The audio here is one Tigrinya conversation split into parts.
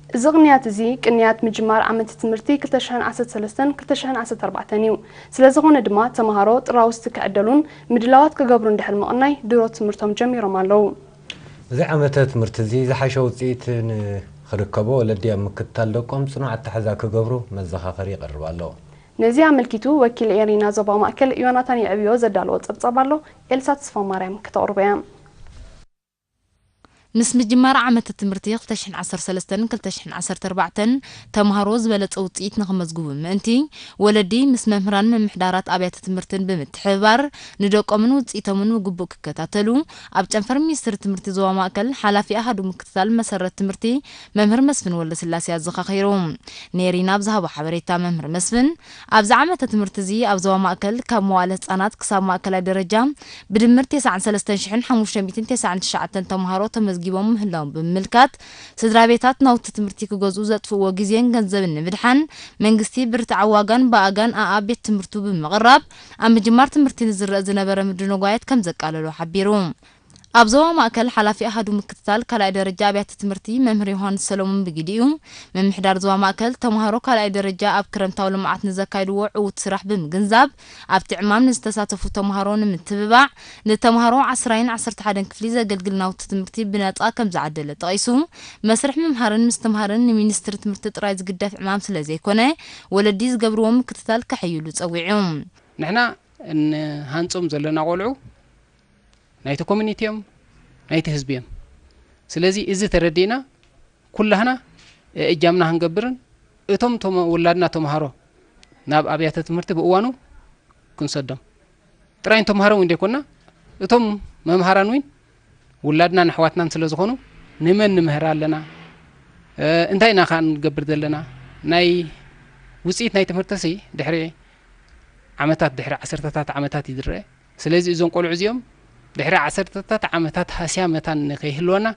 እዚ ቅንያት እዚ ቅንያት ምጅማር ዓመት ትምህርቲ ክልተ ሽሕን ዓሰርተ ሰለስተን ክልተ ሽሕን ዓሰርተ ኣርባዕተን እዩ። ስለዝኾነ ድማ ተምሃሮ ጥራውዝቲ ክዕደሉን ምድላዋት ክገብሩን ድሕሪ ምቕናይ ድሮ ትምህርቶም ጀሚሮም ኣለዉ። እዚ ዓመተ ትምህርቲ እዚ ዝሓሸ ውፅኢት ንኽርከቦ ወለዲ ኣብ ምክትታል ደቆም ፅኑዕ ኣተሓዛ ክገብሩ መዘኻኸሪ ይቐርብ ኣሎ። ነዚ ኣመልኪቱ ወኪል ኤሪና ዞባ ማእከል ዮናታን የዕብዮ ዘዳለዎ ጸብጻብ ኣሎ። ኤልሳ ተስፋማርያም ክተቕርቦ እያ። ምስ ምጅማር ዓመተ ትምህርቲ ክልተ ሽሕን ዓሰርተ ሰለስተን ክልተ ሽሕን ዓሰርተ ኣርባዕተን ተምሃሮ ዝበለጸ ውጽኢት ንኽመዝግቡ ምእንቲ፣ ወለዲ ምስ መምህራን ምምሕዳራት ኣብያተ ትምህርትን ብምትሕብባር ንደቆምን ውጽኢቶምን ብግቡእ ክከታተሉ ኣብ ጨንፈር ሚኒስትሪ ትምህርቲ ዞባ ማእከል ሓላፊ ኣሃዱ ምክትታል መሰረት ትምህርቲ መምህር መስፍን ወልደስላሴ ኣዘኻኺሩ። ኔሪና ኣብ ዝሃቦ ሓበሬታ መምህር መስፍን፣ ኣብዚ ዓመተ ትምህርቲ እዚ ኣብ ዞባ ማእከል ካብ መዋእለ ህጻናት ክሳብ ማእከላይ ደረጃ ብድምር ተስዓን ሰለስተን ሽሕን ሓሙሽተ ሚእትን ተስዓን ትሽዓተን ተምሃሮ ተመዝጊቦም ምህላዎም ብምምልካት፣ ስድራ ቤታት ናውቲ ትምህርቲ ክገዝኡ ዘጥፍእዎ ግዜን ገንዘብን ንምድሓን መንግስቲ ብርትዓዊ ዋጋን ብኣጋን ኣኣብ ቤት ትምህርቱ ብምቕራብ ኣብ ምጅማር ትምህርቲ ንዝረአ ዝነበረ ምድንጓያት ከም ዘቃለሎ ሓቢሩ። ኣብ ዞባ ማእከል ሓላፊ ኣሃዱ ምክትታል ካልኣይ ደረጃ ኣብያተ ትምህርቲ መምህር ዮሃንስ ሰሎሞን ብግዲኡ፣ ምምሕዳር ዞባ ማእከል ተምሃሮ ካልኣይ ደረጃ ኣብ ክረምታዊ ልምዓት ንዘካይድዎ ዕዉት ስራሕ ብምግንዛብ ኣብቲ ዕማም ንዝተሳተፉ ተምሃሮ ንምትብባዕ ንተምሃሮ ዓስራይን ዓሰርተ ሓደን ክፍሊ ዘገልግል ናውቲ ትምህርቲ ብነጻ ከም ዝዓደለ ጠቒሱ፣ መስርሕ ምምሃርን ምስትምሃርን ንሚኒስትሪ ትምህርቲ ጥራይ ዝግደፍ ዕማም ስለዘይኮነ ወለዲ ዝገብርዎ ምክትታል ከሐይሉ ጸዊዑ። ንሕና እንሃንጾም ዘለና ቆልዑ ናይቲ ኮሚኒቲ እዮም፣ ናይቲ ህዝቢ እዮም። ስለዚ እዚ ተረዲእና ኩላህና እጃምና ክንገብርን እቶም ውላድና ተምሃሮ ናብ ኣብያተ ትምህርቲ ብእዋኑ ክንሰዶም ጥራይ ንተምሃሮ እውን ዘይኮና እቶም መምሃራን እውን ውላድናን ኣሕዋትናን ስለ ዝኾኑ ንመን ንምህር ኣለና፣ እንታይ ኢና ከ ንገብር ዘለና፣ ናይ ውፅኢት ናይ ትምህርትሲ ድሕሪ ዓመታት ድሕሪ ዓሰርተታት ዓመታት እዩ ዝረአ። ስለዚ እዞም ቆልዑ እዚኦም ድሕሪ ዓሰርተታት ዓመታት ሃስያ መታን ንከይህልወና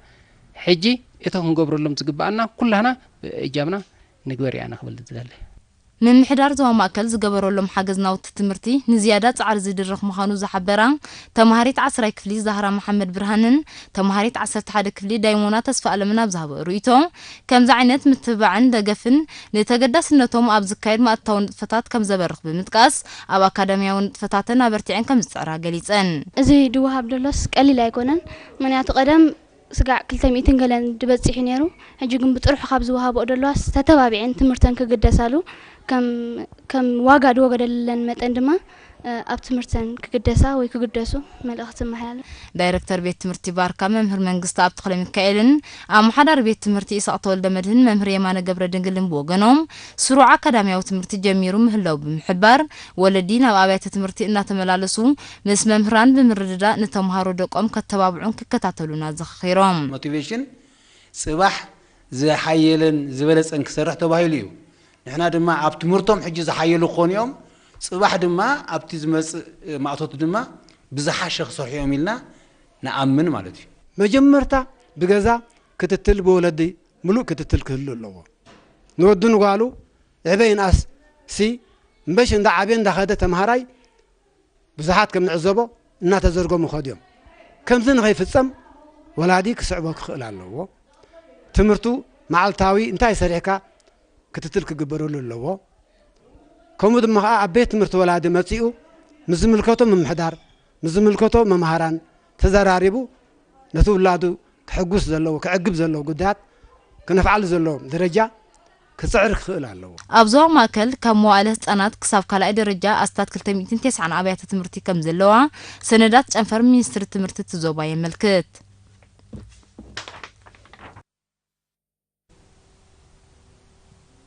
ሕጂ እቲ ክንገብረሎም ዝግብኣና ኩላህና እጃምና ንግበር ኢና ክብል ዝደሊ። ምምሕዳር ዞባ ማእከል ዝገበረሎም ሓገዝ ናውቲ ትምህርቲ ንዝያዳ ጻዕሪ ዝድርኽ ምዃኑ ዝሓበራ ተምሃሪት ዓስራይ ክፍሊ ዛህራ መሓመድ ብርሃንን ተምሃሪት ዓሰርተ ሓደ ክፍሊ ዳይሞና ተስፋኣለምን ኣብ ዝሃበኦ ርእይቶ፣ ከምዚ ዓይነት ምትብባዕን ደገፍን ንተገዳስነቶም ኣብ ዝካየድ ማእታዊ ንጥፈታት ከም ዘበርኽ ብምጥቃስ፣ ኣብ ኣካዳሚያዊ ንጥፈታተን ኣበርቲዐን ከም ዝጽዕራ ገሊጸን። እዚ ድወሃብ ደሎስ ቀሊል ኣይኮነን። ምኽንያቱ ቀደም ስጋዕ ክልተ ሚእትን ገለን ድበጺሑ ነይሩ። ሕጂ ግን ብጥርሑ ካብ ዝወሃብኦ ደለዋስ ተተባቢዐን ትምህርተን ክግደሳሉ ከም ከም ዋጋ ድወገደለን መጠን ድማ ኣብ ትምህርተን ክግደሳ ወይ ክግደሱ መልእኽቲ መሓላለፍ። ዳይረክተር ቤት ትምህርቲ ባርካ መምህር መንግስቲ ኣብ ተኽለ ሚካኤልን ኣመሓዳሪ ቤት ትምህርቲ ኢሳቕ ተወልደ መድህን መምህር የማነ ገብረ ድንግልን ብወገኖም ስሩዕ ኣካዳሚያዊ ትምህርቲ ጀሚሩ ምህላው ብምሕባር ወለዲ ናብ ኣብያተ ትምህርቲ እናተመላለሱ ምስ መምህራን ብምርድዳእ ንተምሃሮ ደቆም ከተባብዑን ክከታተሉን ኣዘኻኺሮም። ሞቲቬሽን ፅባሕ ዝሓየለን ዝበለፀን ክሰርሕ ተባሂሉ እዩ። ንሕና ድማ ኣብ ትምህርቶም ሕጂ ዝሓየሉ ክኾኑ እዮም። ፅባሕ ድማ ኣብቲ ዝመፅእ ማእቶት ድማ ብዝሓሸ ክሰርሑ እዮም ኢልና ንኣምን ማለት እዩ። መጀመርታ ብገዛ ክትትል ብወለዲ ምሉእ ክትትል ክህሉ ኣለዎ። ንወዱ ንጓሉ ዕበ ይንኣስ ሲ እምበሽ እንዳ ዓብየ እንዳኸደ ተምሃራይ ብዙሓት ከም ንዕዘቦ እናተዘርገሙ ይኸዱ እዮም። ከምዚ ንኸይፍጸም ወላዲ ክስዕቦ ክኽእል ኣለዎ። ትምህርቱ መዓልታዊ እንታይ ሰሪሕካ ክትትል ክግበረሉ ኣለዎ። ከምኡ ድማ ኸዓ ኣብ ቤት ትምህርቲ ወላዲ መጺኡ ምስ ዝምልከቶ ምምሕዳር፣ ምስ ዝምልከቶ መምሃራን ተዘራሪቡ ነቲ ውላዱ ክሕጉስ ዘለዎ፣ ክዕግብ ዘለዎ ጉዳያት ክነፍዓሉ ዘለዎ ደረጃ ክጽዕር ክኽእል ኣለዎ። ኣብ ዞባ ማእከል ካብ መዋእለ ህጻናት ክሳብ ካልኣይ ደረጃ ኣስታት ክልተ ሚእትን ተስዓን ኣብያተ ትምህርቲ ከም ዘለዋ ሰነዳት ጨንፈር ሚኒስትሪ ትምህርቲ እቲ ዞባ የመልክት።